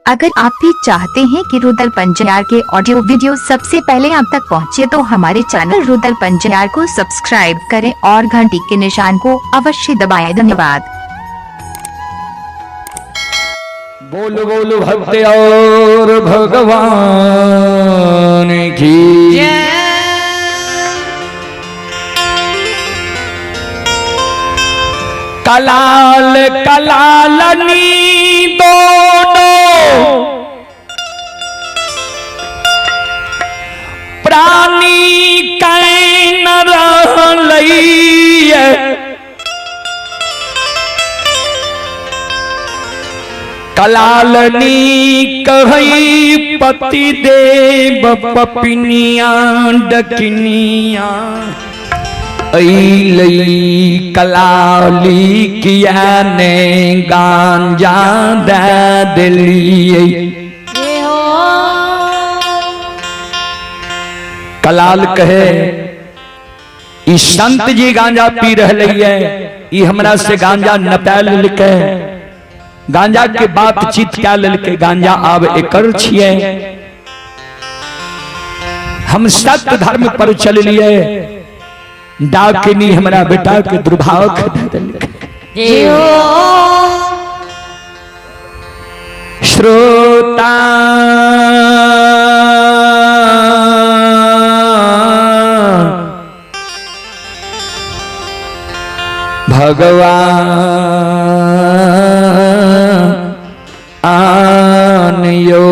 अगर आप भी चाहते हैं कि रुदल पंजयार के ऑडियो वीडियो सबसे पहले आप तक पहुंचे तो हमारे चैनल रुदल पंजयार को सब्सक्राइब करें और घंटी के निशान को अवश्य दबाएं। धन्यवाद। बोल बोल भक्त और भगवान की कलाल कलालनी दोनों प्राणी can रहलैया कलालनी कहई पति देव पपिनिया डकिनिया अइलई कलाली किया ने गांजा दे देलियै। कलाल कहे ई संत जी गांजा पी रहले है, ई हमरा से गांजा नपा लेलकै, गांजा के बातचीत क्या लेलकै, गांजा आब एकर छियै, हम सत्य धर्म पर चललियै, डाकिनी हमरा बेटा के दुर्भाग्य दे देलकै। श्रोता भगवान आनयो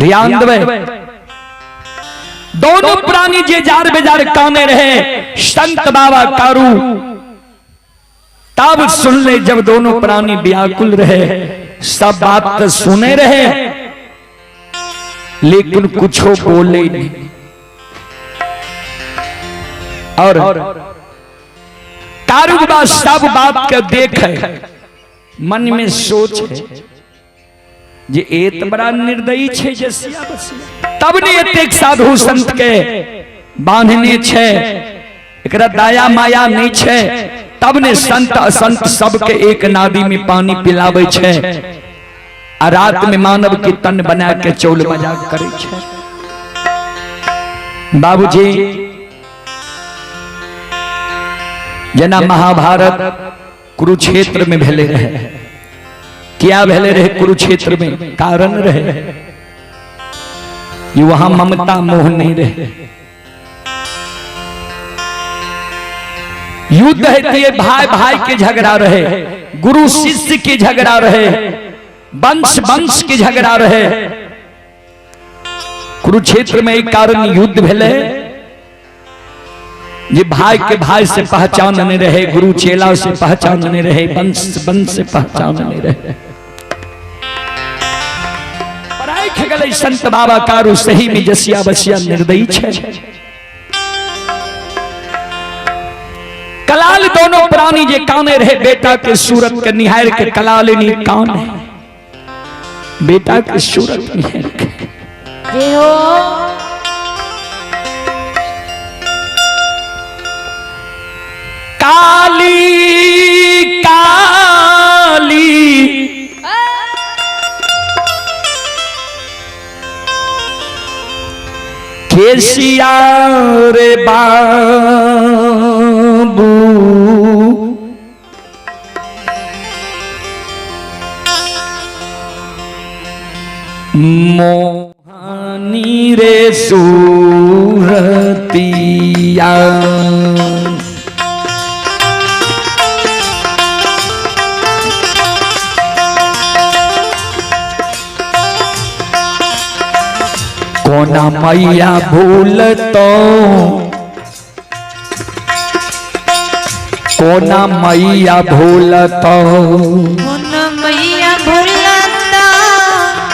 ध्यान देवे। दोनों प्राणी जे जार बेजार काने रहे संत बाबा कारू तब सुन ले, जब दोनों प्राणी व्याकुल रहे, सब बात तो सुने रहे लेकिन कुछ बोले नहीं। और कारू बाबा सब बात के देखे मन में सोच है जे एत बड़ा निर्दयी छे जे सिया बसिया, तब ने एतेक साधु संत के बांधने छे, एकरा दया माया नहीं छे, तब ने संत असंत सबके एक नादी में पानी पिलावे छे आ रात में मानव के तन बना के चौल मजाक करे छे। बाबूजी जना महाभारत कुरुक्षेत्र में भेले रहे, क्या भेले रहे कुरुक्षेत्र में, कारण रहे ये वहां ममता मोह नहीं रहे। युद्ध है तो ये भाई भाई के झगड़ा रहे, गुरु शिष्य के झगड़ा रहे, वंश वंश के झगड़ा रहे। कुरुक्षेत्र में एक कारण युद्ध भेले ये भाई के भाई से पहचान नहीं रहे, गुरु चेला से पहचान नहीं रहे, वंश वंश से पहचान नहीं रहे। गले संत बाबा कारू सही में जसिया बसिया निर्दयी छे। कलाल दोनों प्राणी जे काने रहे बेटा के सूरत के निहार के कलालिनी कान है, बेटा के सूरत निहार के। काली काली केसिया रे बाबू मोहानी रे सूरतिया कोना मैया भूल तो कोना मैया भूल तो कोना मैया भूलता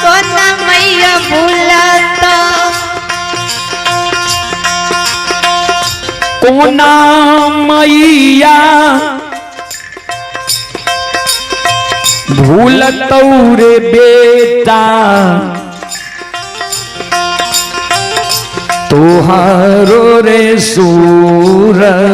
कोना मैया भूलता कोना मैया भूलतौ रे बेटा तोहारो रे सूरतिया।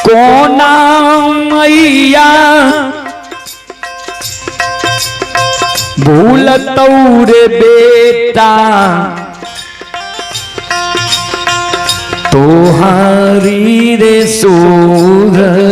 कोना मैया भूलतौ रे बेटा तोहारी रे सूरतिया।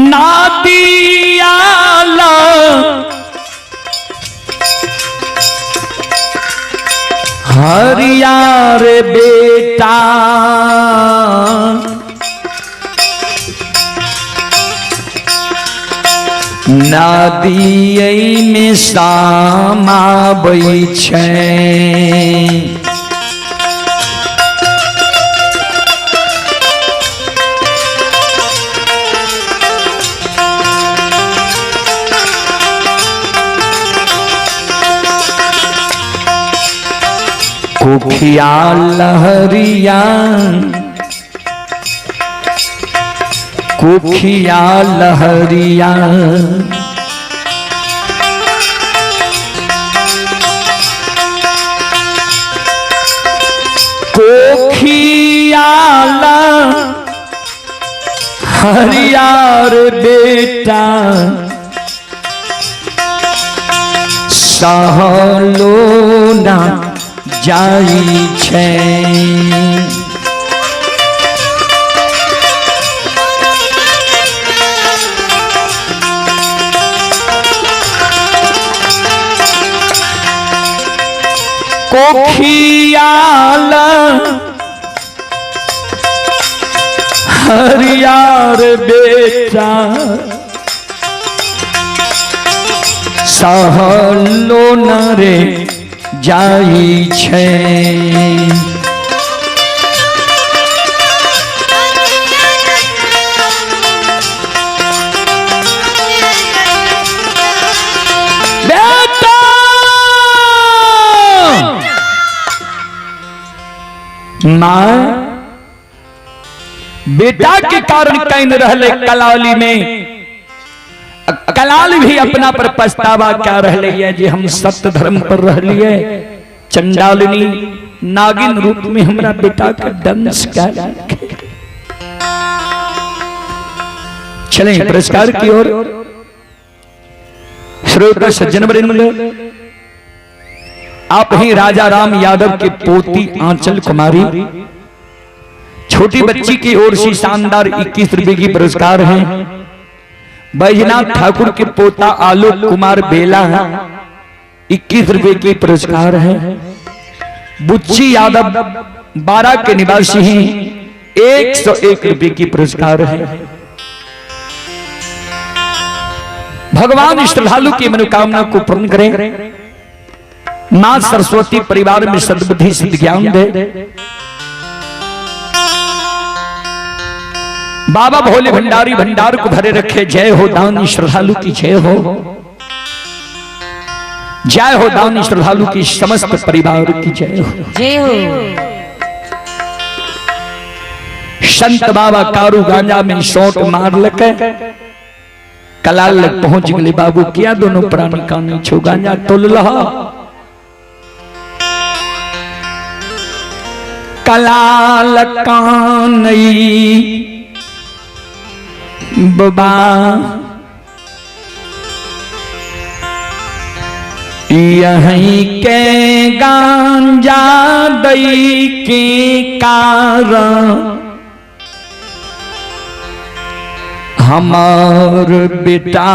नादियाला हरियार बेटा नदियै में समाबै छै। कुखिया लहरिया कुखिया लहरिया कोखिया लहरिया रे बेटा सहलो ना जाई छै। कोखियाल हरियार बेटा सहलो न रे जाई छै। बेटा माँ बेटा के कारण can रहले कलावली में, कलाल भी अपना पर पछतावा क्या रहले है जे हम सत्य धर्म पर रहलिए, चंडालिनी नागिन रूप में हमरा बेटा का दंश क्या। चलें पुरस्कार की ओर। श्रोता सज्जन वृंद, आप ही राजा राम यादव की पोती आंचल कुमारी छोटी बच्ची की ओर से शानदार 21 रुपए की पुरस्कार है। बैजनाथ ठाकुर के पोता आलोक कुमार बेला 21 रुपए की पुरस्कार है। बुच्ची यादव 12 के निवासी हैं, 101 रुपए की पुरस्कार है। भगवान श्रद्धालु की मनोकामना को पूर्ण करें। मां सरस्वती परिवार में सद्बुद्धि सद्ज्ञान दे। बाबा भोले भंडारी भंडार को भरे रखे। जय हो दानी श्रद्धालु की जय हो, जय हो दानी श्रद्धालु की समस्त परिवार की जय हो, जय हो। संत बाबा कारू गांजा में शोट मार लके कलाल लग पहुंच गए। बाबू किया दोनों प्राणी कानी छो गांजा तोल लहा। कलाल कानई बाबा यहीं के गांजा दई के कारण हमार बेटा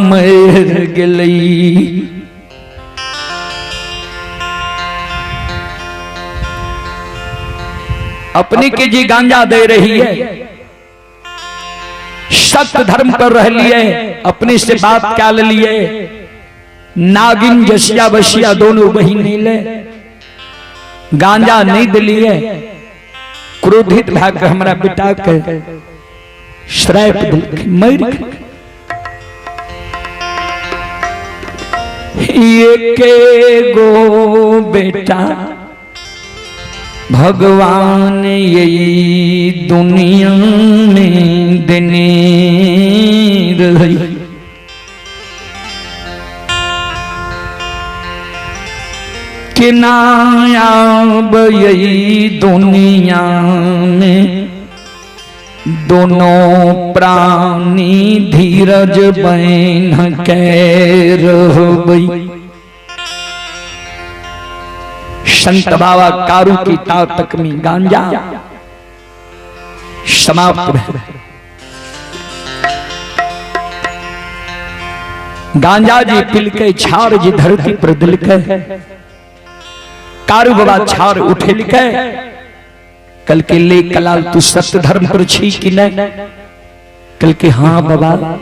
मर गई। अपने के जी गांजा दे रही है, सत्य धर्म पर रह लिए, अपने से बात क्या ले लिए। नागिन जसिया बसिया दोनों बहिन ले गांजा नहीं दिलिए, क्रोधित भाग हमारा बेटा के श्राप दिल मर ये के गो बेटा भगवान यही दुनिया में देने रही। कि नायाब यही दुनिया में दोनों प्राणी धीरज बन के रहबई। संत बाबा कारू की ताकत में गांजा समाप्त है। गांजा जी पिल के छार जी धरती पर दिल के कारू बाबा छार उठे के कल के ले कलाल तू सत्य धर्म पर छी कि नहीं? कल के हाँ बाबा,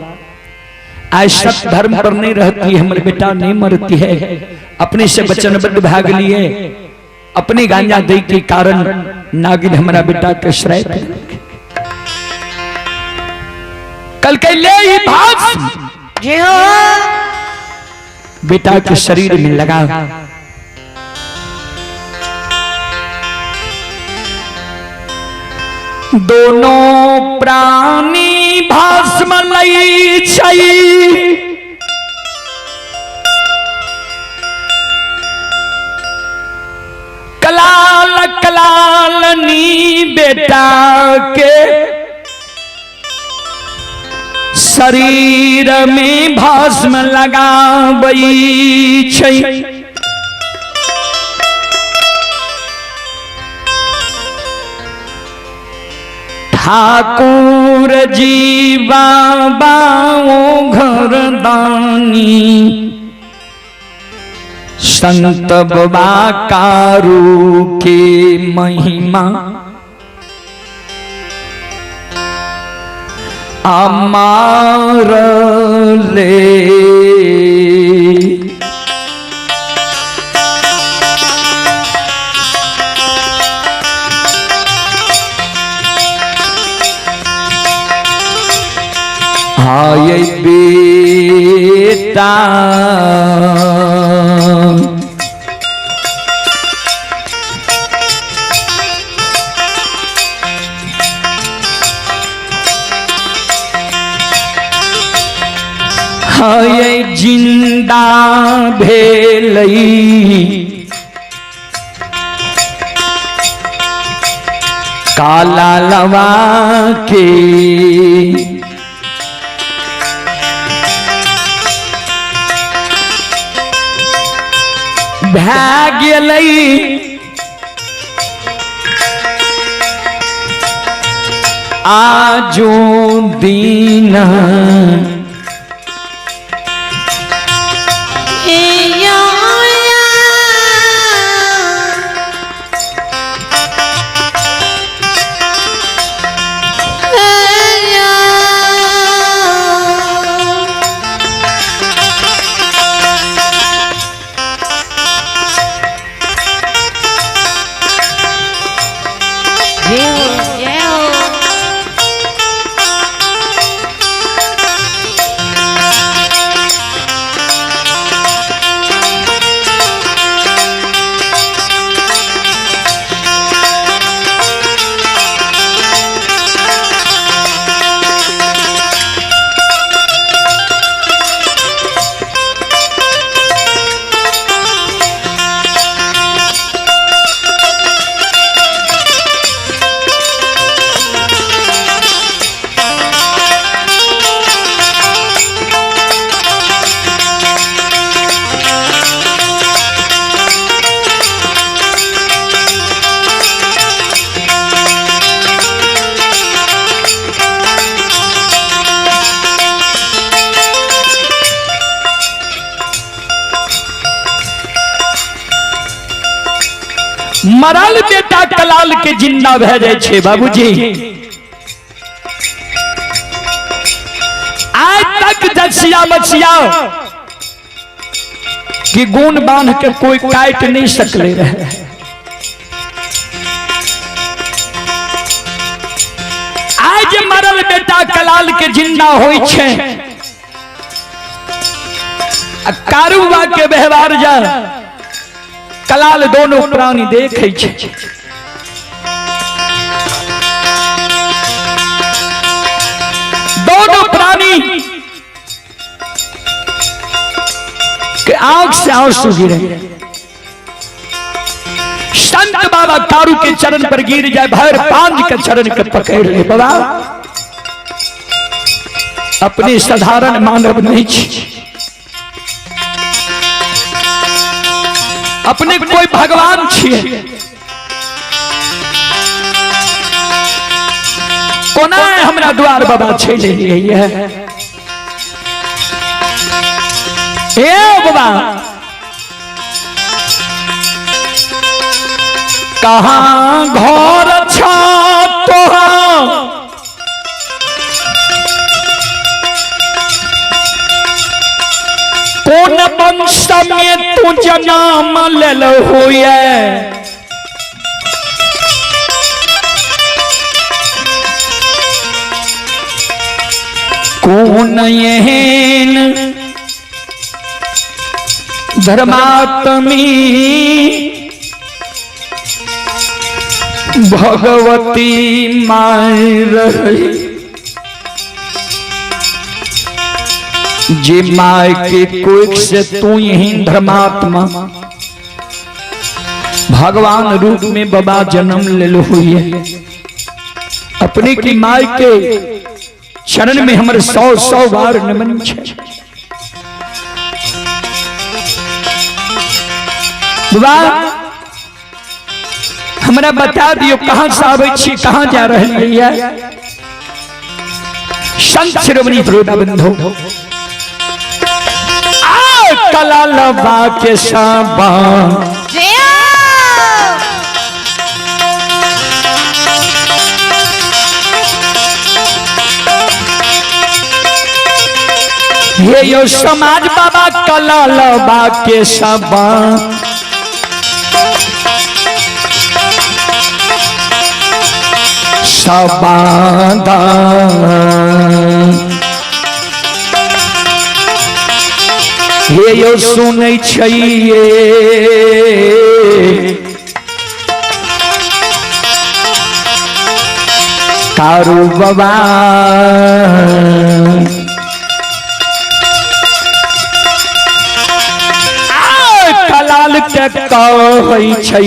आज सत्य धर्म पर नहीं रहती है, हमारे बेटा नहीं मरती है। अपने से वचनबद्ध भाग लिए, अपने गांजा दे के कारण नागिन हमारा बेटा के श्राप। कल के ले ही भाग बेटा के शरीर में लगा। दोनों प्राणी भस्म लई छई, कलाल कलालनी बेटा के शरीर में भस्म लगाबई छई। ठाकुर जी बाबा घर दानी संत बाबा कारू के महिमा अमार ले। हाय बेटा हाय जिंदा भेलई काला लवा के भै गेलई आजो दिन मरल बेटा कलाल के जिंदा भए जाइ छै बाबूजी। आज तक जसिया बसिया कि गुण बांध के कोई काट नहीं सकले रहे। आज मरल बेटा कलाल के जिंदा होई छै आ कारूबा के व्यवहार जा कलाल दोनों प्राणी देखे छै। दोनों प्राणी के आंख से आंसू गिरे। संत बाबा कारू के चरण पर गिर जाए, भर पांच के चरण के पकड़ ले। बाबा अपने साधारण मानव नहीं छी, अपने कोई भगवान छिए। कोना हमरा द्वार बाबा छेले लिए ए बाबा, कहाँ घर छा तोहा कोन वंश में तू जन्म लेल हुए, कौन एहन धर्मात्मी भगवती माय रही जे my के कोख से तू ही धर्मात्मा भगवान रूप में बाबा जन्म लेल हुई। अपने की my के चरण में हमर 100-100 बार नमन छे। बाबा हमरा बता दियो कहां से आबै छी, कहां जा रहलियै ये? संत शिरोमणि श्रोता बंधु आ कला लबा के सबा हे यो समाज बाबा कला लबा के सबा सबादा हे यो सुनै छियै कारू बाबा कलाल के कहै छै।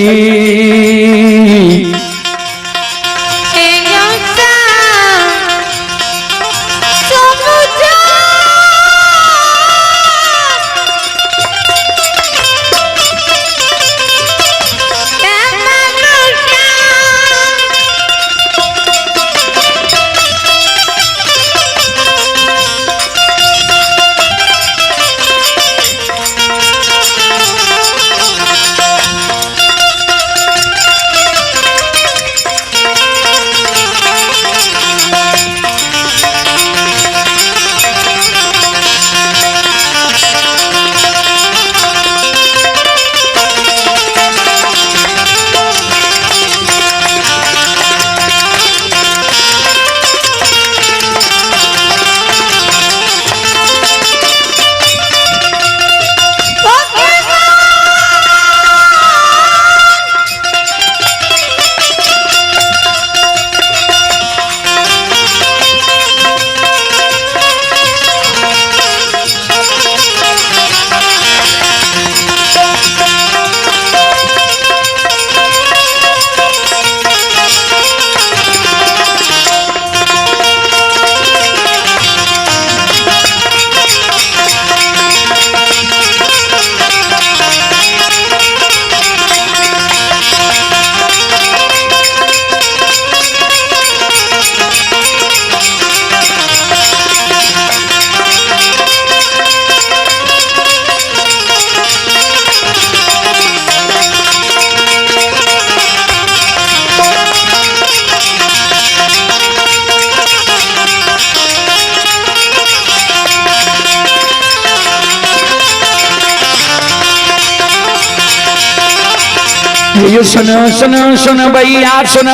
ये सुनो सुनो सुनो भैया सुनो।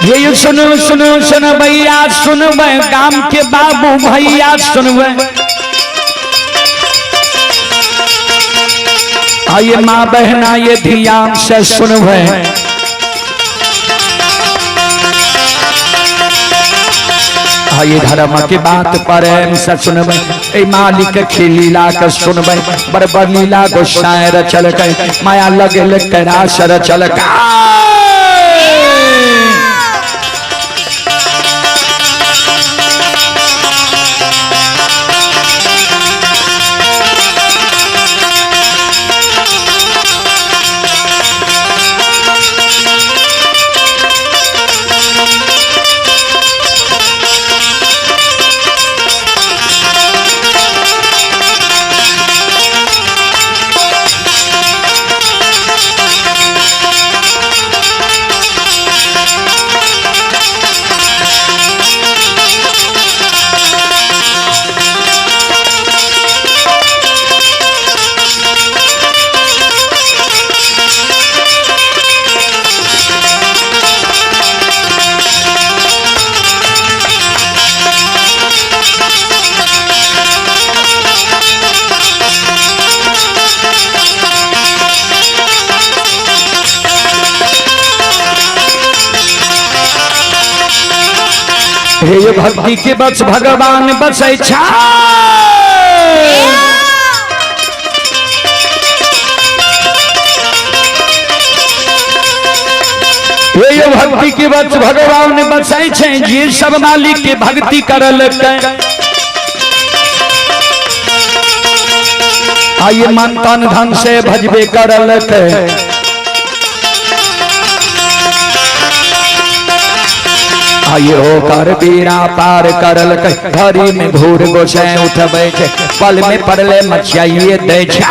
ये सुनो सुनो सुनो भैया सुनबे, गाम के बाबू भैया सुनबे। आइए माँ बहना ये ध्यान से सुनबे। आइए धर्म के बात प्रेम से सुनबे, ए मालिक के लीला के सुनबे। बरबर लीला गोसाई रचल के, माया लगल कैलाश रचल के। हे भक्ति के बस भगवान बसै छा। हे भक्ति के बस भगवान बसै छै, जे सब मालिक के भक्ति करल। आइए मन तन धन से भजबे करल। आइए हो कर बीड़ा पार करल, घड़ी में घूर गोसाई उठबै छै, पल में पड़ले मचियाइए दै छै।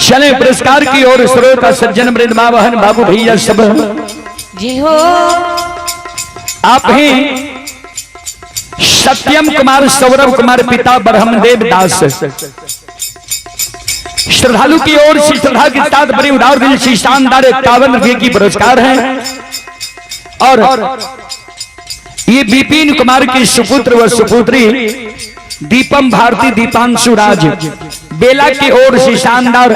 चले पुरस्कार की ओर श्रोता सज्जन वृंद माँ बहन बाबू भैया सब जी हो। आप ही सत्यम कुमार सौरभ कुमार पिता ब्रह्मदेव दास श्रद्धालु की ओर से श्रद्धा के साथ बड़ी उदार दिल से शानदार 51 रुपये की पुरस्कार है। और ये विपिन कुमार के सुपुत्र व सुपुत्री दीपम भारती दीपांशु राज बेला की ओर से शानदार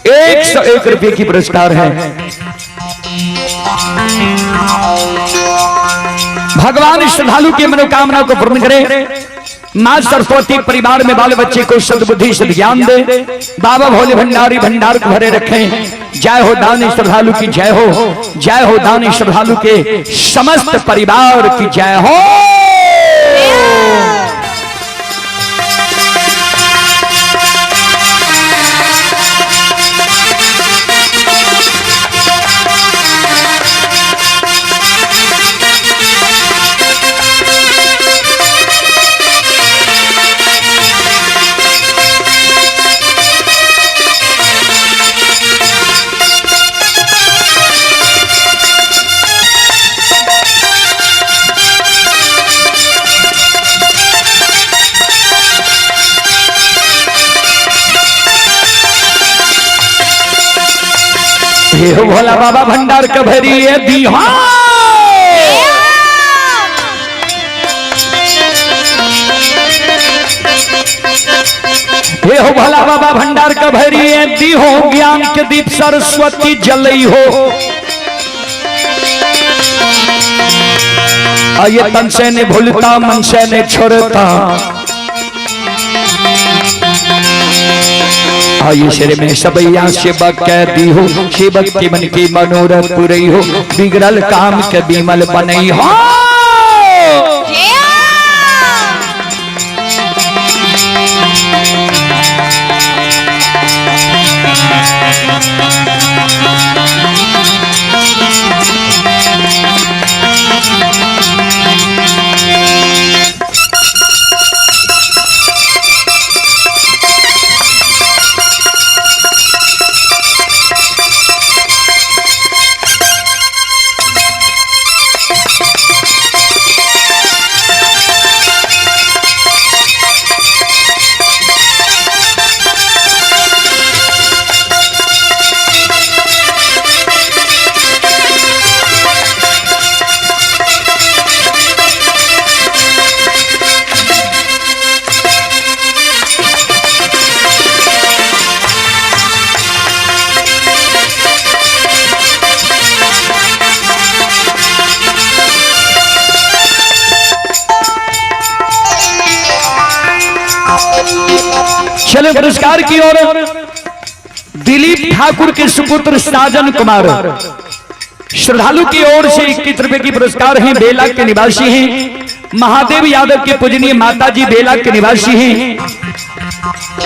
101 रुपये की पुरस्कार है। भगवान श्रद्धालु की मनोकामना को पूर्ण करे। मां सरस्वती परिवार में बाल बच्चे को सद्बुद्धि सद्ज्ञान दे। बाबा भोले भंडारी भंडार को भरे रखें। जय हो दानी श्रद्धालु की जय हो, जय हो दानी श्रद्धालु के समस्त परिवार की जय हो। हे हो भोला बाबा भंडार के भरी ये दी। हाँ हे हो भोला बाबा भंडार के भरी ये दी हो, ज्ञान के दीप सरस्वती जलई हो। ये तन से ने भूलता मन से ने छोड़ता, आये सिर में सबैया शिवक कह दी हो, शिवक के मन की मनोरथ पुरई हो, बिगड़ल काम के बिमल बनई हो। चले पुरस्कार की ओर दिलीप ठाकुर के सुपुत्र साजन कुमार श्रद्धालु की ओर से 21 रुपए की पुरस्कार हैं। बेला के निवासी हैं। महादेव यादव के पूजनीय माता जी बेला के निवासी हैं।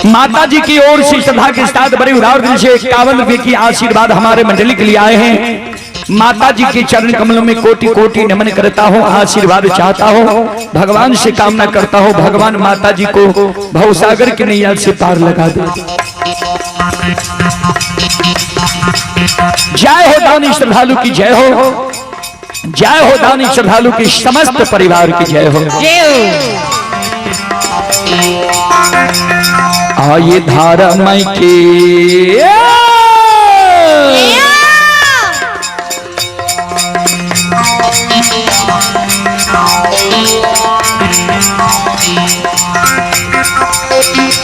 माता जी की ओर से श्रद्धा के साथ बड़े उदार दिल से 51 रुपए की आशीर्वाद हमारे मंडली के लिए आए हैं। माता जी के चरण कमलों में कोटि कोटि नमन करता हूँ, आशीर्वाद चाहता हूँ, भगवान से कामना करता हूँ, भगवान माता जी को भवसागर की नैया से पार लगा दे। जय हो दानी श्रद्धालु की जय हो, जय हो दानी श्रद्धालु की समस्त परिवार की जय हो। आये धारा के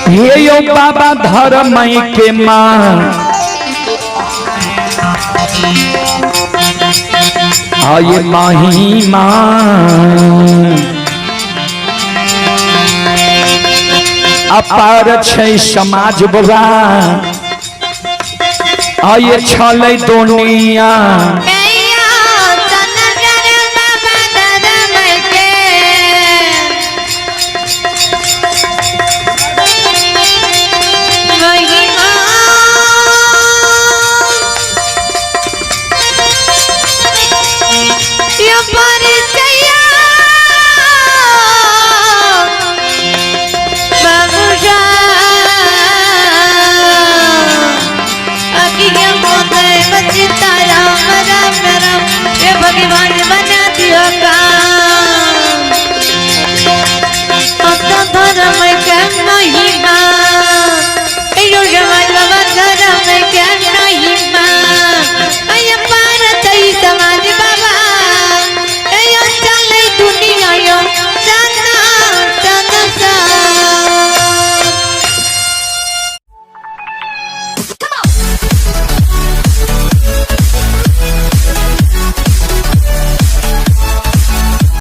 हे यो बाबा धर्म के माँ, आये माही माँ, अपार छै समाज बाबा, आये छलै दुनिया।